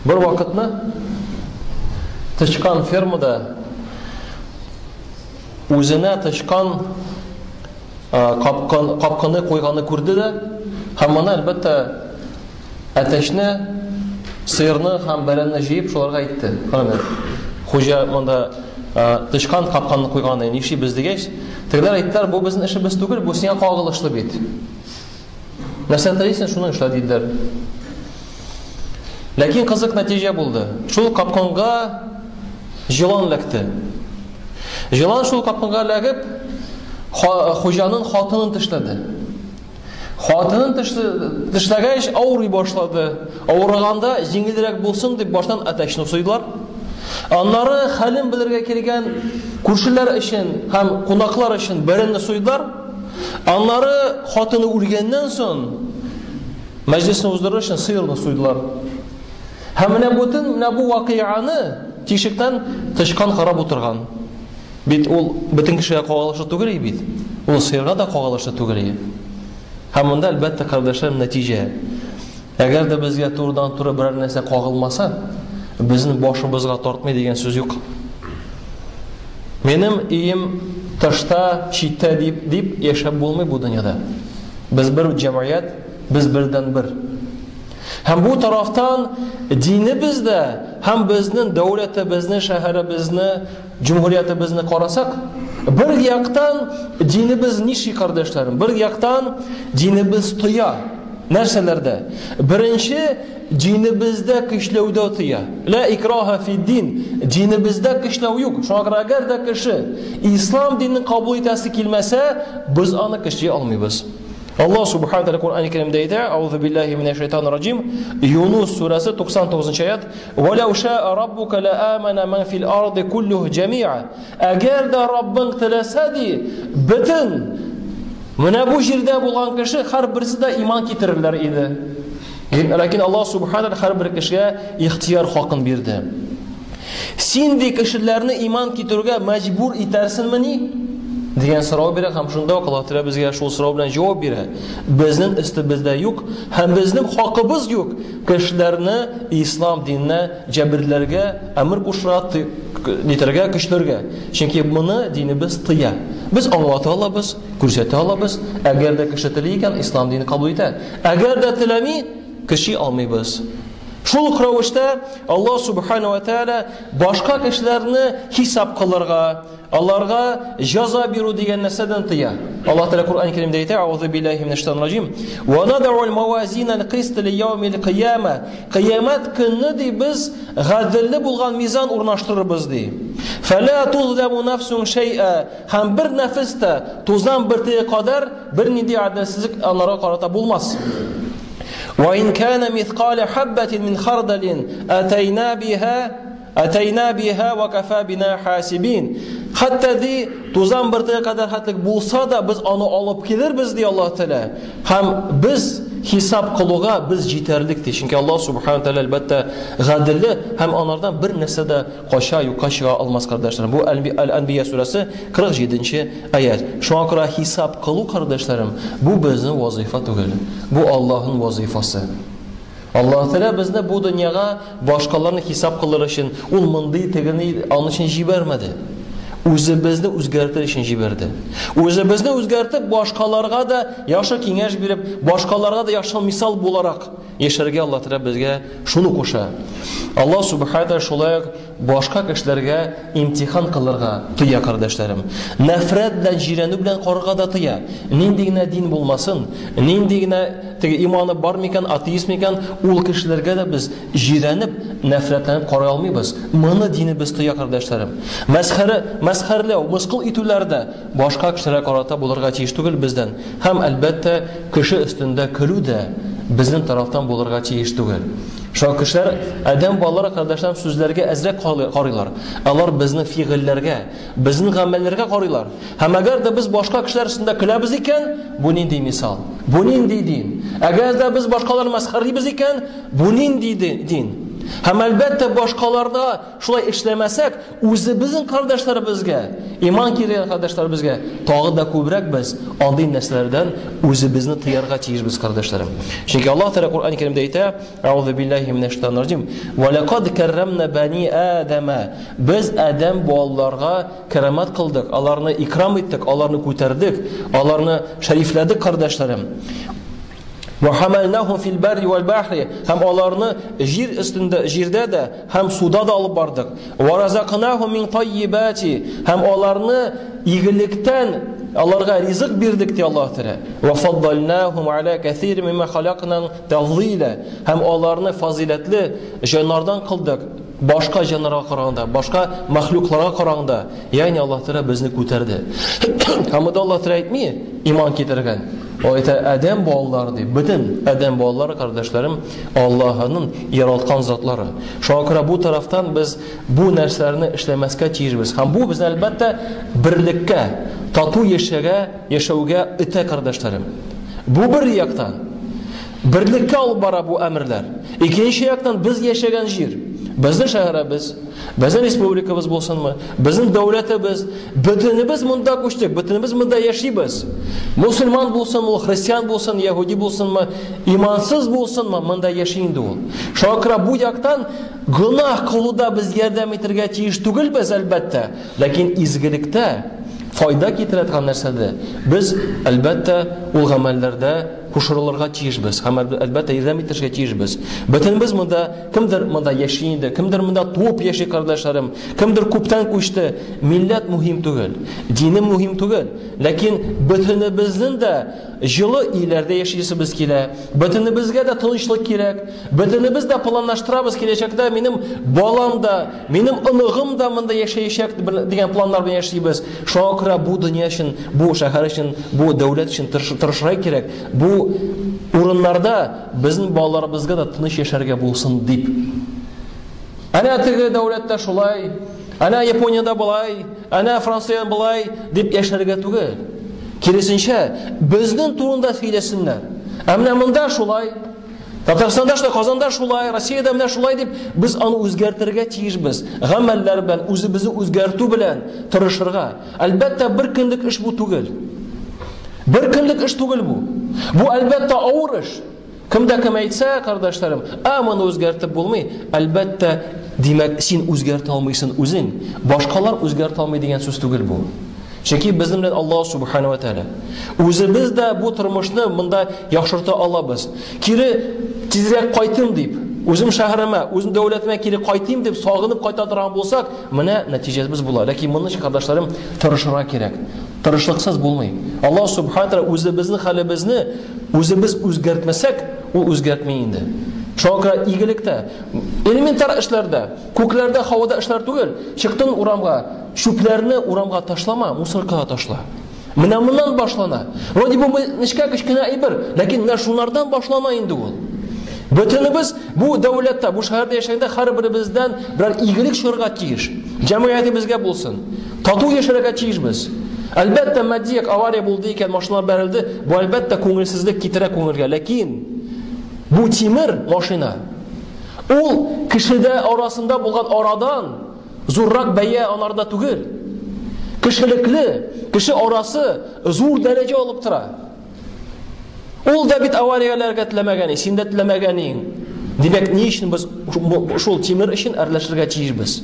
Бер вакытны тычкан фермада үзенә тычкан капкын, капкыны куйганы күрде дә, һәм моны, әлбәттә, әтәчне, сыерны һәм бәрәнне җыеп шуларга әйтте. Карагыз, хуҗа монда тычкан капканны куйганы, нишлибез дигәч, тегеләр әйттеләр, бу безнең эшебез түгел, бу сиңа кагылышлы бит. Нәрсә телисең, шуны эшлә, диделәр. Ләкин кызык нәтиҗә булды. Шул капкынга җылан эләкте. Җылан шул капкынга эләгеп, хуҗаның хатынын тешләде. Хатынын тешләгәч, авырый башлады. Авырганда җиңелрәк булсын дип баштан әтәчне суйдылар. Аннары хәлен белергә килгән күршеләр өчен һәм кунаклар өчен беренне суйдылар. Аннары хатыны үлгәннән соң мәҗлесне уздырыр өчен сыерны суйдылар. Һәм менә бүтән менә бу вакыйганы тишектән тычкан карап утырган. Бит ул бөтен кешегә кагылышлы түгел бит. Ул сыерга да кагылышлы түгел. Һәм монда әлбәттә, кардәшләрем, нәтиҗә. Әгәр дә безгә турыдан-туры берәр нәрсә кагылмаса, безнең башыбызга тартмый дигән сүз юк. Минем өем тышта, читтә дип, дип яшәп булмый бу дөньяда. Без бер җәмгыять, без бердән бер. Һәм бу тарафтан динебез дә һәм безнең дәүләтебезне, шәһәребезне, җөмһүриятебезне карасак, бер яктан динебез нишли, кардәшләрем? Бер яктан динебез тоя. Нәрсәләрдә? Беренче, динебездә көчләүдә тыя. Ла икраха фи дин. Динебездә көчләү юк. Шуңа күрә әгәр дә кеше ислам динен кабул итәсе килмәсә, без аны көчли алмыйбыз. Аллаһ субхана тәгалә Коръән Кәримдә әйтә: "Аузу биллаһи минәш шайтанир раҗим". Юнус сүрәсе 99 аят. "Ва лау шаа раббука ла амана ман фил арды куллуһу җамиа". Әгәр дә Раббың теләсә ди, бөтен менә бу җирдә булган кеше һәрберсе дә иман китерерләр иде. Ләкин Аллаһ субхана һәрбер кешегә ихтияр хакын бирде. Син ди кешеләрне иман китерүгә мәҗбүр итәрсеңмени? Дигән сорау бирә һәм шунда ук Аллаһ Тәгалә безгә шул сорау белән җавап бирә. Безнең өстебездә юк һәм безнең хакыбыз юк кешеләрне ислам диненә җәберләргә, әмер кушырга, нитәргә, көчләргә. Чөнки моны динебез тыя. Без аңлата алабыз, күрсәтә алабыз. Әгәр дә кеше тели икән, ислам динен кабул итә. Әгәр дә теләми, көчи алмыйбыз. Шул ук рәвештә Аллаһ субхана ва тааля башка кешеләрне хисап кылырга, аларга җәза бирү дигән нәрсәдән тыя. Аллаһ Тәгалә Коръән Кәримдә әйтә: "Аузу биллаһи минәш шайтанир раҗим. Ва надау мавазин аль-кист ли яумил кыяма". Кыямәт көнне ди без гаделле булган мизан урнаштырырбыз ди. Фәлә тузламу нафсун шәй'a. Һәм бер нәфес тә тузан бөртеге кадәр бернинди гаделсезлек аларга карата булмас. Ва ин кана мithqala хаббатин мин хардалин атайна биха атайна биха ва кафа бина хасибин. Хәтта ди тузан бөртеге кадәр хәтлек булса да без аны алып килербез ди Аллаһ Тәгалә. Һәм без хисап кылуга без җитәрлек ди. Чөнки Аллаһ субхана тәгалә әлбәттә гаделле һәм анардан бер нәрсә дә кача, юкка чыга алмас, кардәшләрем. Бу Әл-Әнбия сүрәсе 47-нче аят. Шуңа күрә хисап кылу, кардәшләрем, бу безнең вазыйфа түгел. Бу Аллаһның вазыйфасы. Аллаһ Тәгалә безне бу дөньяга башкаларны хисап кылыр өчен, ул мондый тегене аның өчен җибәрмәде. Үзебезне үзгәртер өчен җибәрде. Үзебезне үзгәртеп, башкаларга да яхшы киңәш биреп, башкаларга да яхшы мисал буларак яшәргә Аллаһ Тәгалә безгә шуны куша. Аллаһ Субхана Тәгалә шулай ук башка кешеләргә имтихан кылырга тыя, кардәшләрем. Нәфрәт белән, җирәнү белән карарга да тыя. Нинди генә дин булмасын, нинди генә теге иманы бар микән, атеист микән, ул кешеләргә дә без җирәнеп, нәфрәтләнеп карый алмыйбыз. Моны динебез тыя, кардәшләрем. Мәсхәрә, мәсхәрләү, мыскыл итүләр дә башка кешеләргә карата булырга тиеш түгел бездән. Һәм, әлбәттә, кеше өстендә көлү дә безнең тарафтан булырга тиеш түгел. Шуңа кешеләр, адәм балалары, кардәшләрем, сүзләргә әзрәк карыйлар. Алар безнең фигыльләргә, безнең гамәлләргә карыйлар. Һәм әгәр дә без башка кешеләр өстендә көләбез икән, бу нинди мисал? Бу нинди дин? Әгәр дә без башкаларны мәсхәрәлибез икән, бу нинди дин? Һәм әлбәттә башкаларда шулай эшләмәсәк, үзебезнең кардәшләребезгә, иман килгән кардәшләребезгә тагы да күбрәк без андый нәрсәләрдән үзебезне тыярга тиешбез, кардәшләрем. Чөнки Аллаһ Тәгалә Коръән Кәримдә әйтә: "Әгъузу биллаһи минәш шайтанир раҗим. Ва лакад каррамна бани Адама." Без Адәм балаларга кәрамәт кылдык, аларны икрам иттек, аларны күтәрдек, аларны шәрифләдек, кардәшләрем. Ва хамалнахум фил барри вал бахри һәм аларны җир өстендә, җирдә дә һәм суда да алып бардык. Ва разакнахум мин таййибати һәм аларны игелектән аларга ризык бирдек ди Аллаһ Тәгалә. Ва фаддалнахум аля кәсир мимма халакна тафдила һәм аларны фазыйләтле җаннардан кылдык. Башка җаннарга караганда, башка мәхлукларга караганда, ягъни Аллаһ Тәгалә безне күтәрде. Һәм монда Аллаһ Тәгалә әйтми, иман китергән. Ул әйтә, Адәм балалары ди. Бөтен Адәм балалары, кардәшләрем, Аллаһының яралткан затлары. Шуңа күрә бу тарафтан без бу нәрсәләрне эшләмәскә тиешбез. Һәм бу безне әлбәттә берлеккә, тату яшәгә, яшәүгә этә, кардәшләрем. Бу бер яктан. Берлеккә алып бара бу әмерләр. Икенче яктан без яшәгән җир, безнең шәһәребез, безнең республикабыз булсынмы, безнең дәүләтебез, бөтенебез монда күчтек, бөтенебез монда яшибез. Мусульман булсын ул, христиан булсын, яһүди булсынмы, имансыз булсынмы, монда яши инде ул. Шуңа күрә бу яктан гөнаһ кылуда без ярдәм итәргә тиеш түгелбез, әлбәттә, ләкин изгелектә файда китерә торган нәрсәдә без, әлбәттә, ул гамәлләрдә кушырылырга тиешбез һәм әлбәттә ярдәм итешергә тиешбез. Бөтенебез монда, кемдер монда яши инде, кемдер монда туып яши, кардәшләрем, кемдер күптән күчте. Милләт мөһим түгел, дине мөһим түгел, ләкин бөтенебезнең дә җылы өйләрдә яшисебез килә, бөтенебезгә дә тынычлык кирәк, бөтенебез дә планлаштырабыз киләчәктә минем балам да, Минем оныгым да монда яшәячәк дигән планнар белән яшибез. Шуңа күрә бу дөнья өчен, бу шәһәр өчен, бу дәүләт өчен тырышырга кирәк. Бу урыннарда безнең балаларыбызга да тыныч яшәргә булсын дип. Әнә теге дәүләттә шулай, әнә Япониядә болай, әнә Франциядә болай дип яшәргә түгел. Киресенчә, безнең турында сөйләсеннәр. Ә менә монда шулай, Татарстанда шулай, Казанда шулай, Россиядә менә шулай дип без аны үзгәртергә тиешбез. Гамәлләр белән, үзебезне үзгәртү белән тырышырга. Әлбәттә, бер көнлек эш бу түгел. Бер көнлек эш түгел бу. Бу әлбәттә авыр эш. Кем дә кем әйтсә, кардәшләрем, ә моны үзгәртеп булмый, әлбәттә, димәк, син үзгәртә алмыйсың үзең. Башкалар үзгәртә алмый дигән сүз түгел бу. Чөнки безнең белән Аллаһ Субхану ва Тааля. Үзебез дә бу тормышны монда яхшырта алабыз. Кире тизрәк кайтым дип, үзем шәһәремә, үзем дәүләтемә кире кайтыйм дип сагынып кайта торган булсак, менә нәтиҗәбез була. Ләкин моны өчен, кардәшләрем, тырышырга кирәк. Тырышлыксыз булмый. Аллаһ Субхану Тааля үзебезнең хәлебезне үзебез үзгәртмәсәк, ул үзгәртми инде. Шуңа күрә игелектә, элементар эшләрдә, күкләрдә, һавада эшләр түгел, чыктың урамга, Чүпләрне урамга ташлама, мусоркага ташла. Менә моннан башлана. Вроде бу нечкә кечкенә әйбер, ләкин менә шунардан башлана инде ул. Бөтенебез бу дәүләттә, бу шәһәрдә яшәгәндә һәрберебездән берәр игелек чыгарга тиеш. Җәмгыятебезгә булсын. Тату яшәргә тиешбез. Әлбәттә, матди як авария булды икән, машина бәрелде, бу әлбәттә күңелсезлек китерә күңелгә. Ләкин бу тимер машина ул кешедә арасында булган арадан Зуррак бәя анарда түгел. Кешелекле, кеше арасы зур дәрәҗә алып тора. Ул да бит аварияләргә теләмәгән, син дә теләмәгән. Димәк, ни өчен без шул тимер өчен әрләшергә тиешбез?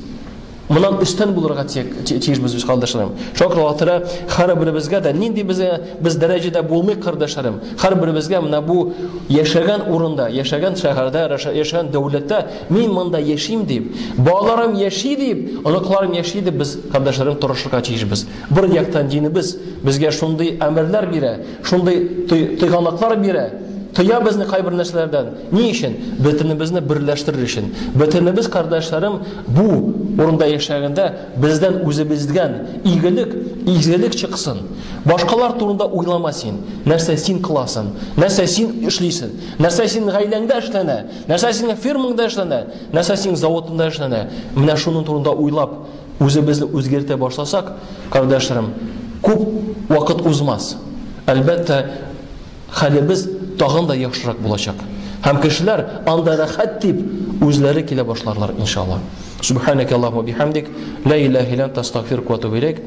Моннан өстен булырга тиешбез без, кардәшләрем. Шуңа күрә Аллаһ Тәгалә һәрберебезгә дә нинди без без дәрәҗәдә булмыйк, кардәшләрем, һәрберебезгә менә бу яшәгән урында, яшәгән шәһәрдә, яшәгән дәүләттә Мин монда яшим дип, балаларым яши дип, оныкларым яши дип без, кардәшләрем, тырышырга тиешбез. Бер яктан динебез безгә шундый әмерләр бирә, шундый тыйганаклар бирә, тыя безне кайбер нәрсәләрдән. Ни өчен? Бөтенебезне берләштерер өчен. Бөтенебез, кардәшләрем, бу урында яшәгәндә бездән үзебездән игелек, изгелек чыксын. Башкалар турында уйлама син. Нәрсә син кыласың, нәрсә син эшлисең, нәрсә синең гаиләңдә эшләнә, Нәрсә синең фирмаңда эшләнә, нәрсә синең заводыңда эшләнә. Менә шуның турында уйлап, үзебезне үзгәртә башласак, кардәшләрем, күп вакыт узмас. Әлбәттә, хәлебез тагын да яхшырак булачак. Һәм кешеләр анда рәхәт дип үзләре килә башларлар, иншалла. Субханaka Аллаху бихамдик, ла илаһа илля анта, астагфирука ва атубу илейк.